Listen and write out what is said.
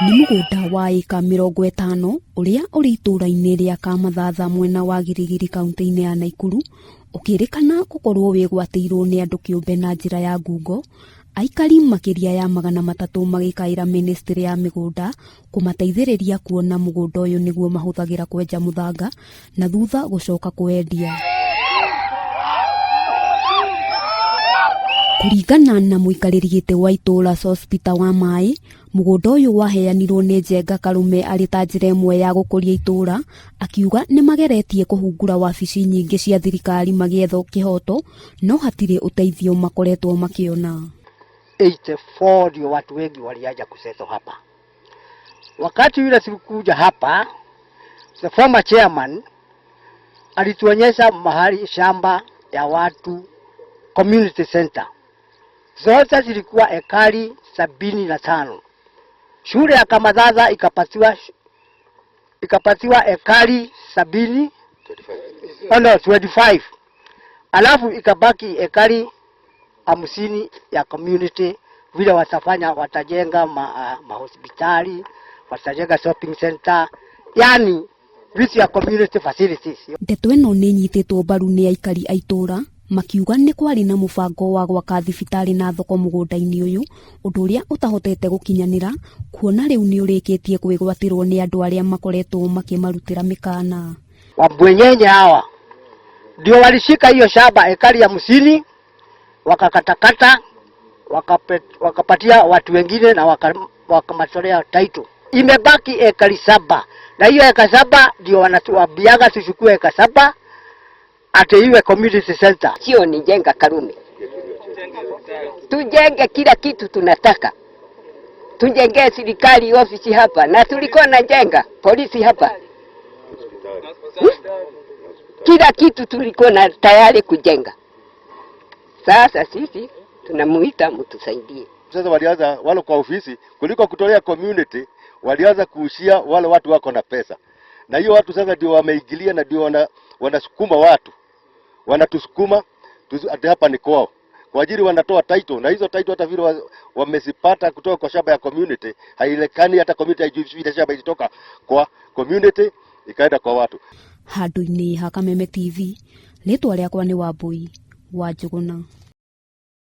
Nĩ mũgũnda wa ĩka 50 ũrĩa ũrĩ itũũra-inĩ rĩa Kamathatha mwena wa Girigiri kaunti-inĩ ya Naikuru, ũkĩrĩkana gũkorwo wĩgwatĩirwo nĩ andũ kĩũmbe na njĩra ya ngungo, aikari makĩria ya 300 magĩkaĩra mĩnĩstrĩ ya mĩgũnda kũmateithĩrĩria kuona mũgũnda ũyũ nĩguo mahũthagĩra kwenja mũthanga na thutha gũcoka kũwendia. Kũringana na mũikarĩri gĩtĩ wa itũũra Sospeter wa Maĩ, mũgũnda ũyũ waheanirwo nĩ Njenga Karume arĩ ta njĩra ĩmwe ya gũkũria itũũra, akiuga nĩ mageretie kũhungura wabici nyingĩ cia thirikari magĩetha kĩhoto no hatirĩ ũteithio makoretwo makĩona. 84 ndio watu wengi walianza kusettle hapa. Wakati yule tulikuja hapa, the former chairman alituonyesha mahali shamba ya watu community center zote zilikuwa ekari 75. Shule ya Kamathatha ikapatiwa ekari sabini, oh no, 25, alafu ikabaki ekari 50 ya community. Vile watafanya, watajenga mahospitali, watajenga shopping center, yani vitu ya community facilities. Ndeto ĩno nĩ ĩnyitĩtwo mbaru nĩ aikari a itũũra makiuga nĩ kwarĩ na mũbango wa gwaka thibitarĩ na thoko mũgũnda-inĩ ũyũ, ũndũ ũrĩa ũtahotete gũkinyanĩra kuona rĩu nĩ ũrĩkĩtie kwĩgwatĩrwo nĩ andũ arĩa makoretwo makĩmarutĩra mĩkana. Wabwenyenye hawa ndio walishika hiyo shamba ekari 50, wakakatakata, wakapatia watu wengine na wakamatolea title. Imebaki ekari 7, na hiyo eka 7 ndio wanatuambiaga tuchukue eka 7 ati iwe community center. Sio ni Njenga Karume, tujenge kila kitu tunataka, tujengee serikali ofisi hapa, na tulikuwa na jenga polisi hapa, Kila kitu tulikuwa na tayari kujenga. Sasa sisi tunamuita mtusaidie. Sasa walianza wale kwa ofisi kuliko kutolea community, walianza kuushia wale watu wako na pesa. Na hiyo watu sasa ndio wameingilia na ndio wanasukuma watu. Wanatusukuma ati hapa ni kwao. Kwa ajili wanatoa title, na hizo title hata vile wamezipata kutoka kwa shamba ya community, hailekani hata community haijui vile shamba ilitoka kwa community ikaenda kwa watu. Handũ-inĩ ha Kameme TV, rĩtwa rĩakwa nĩ Wambui wa Njũgũna.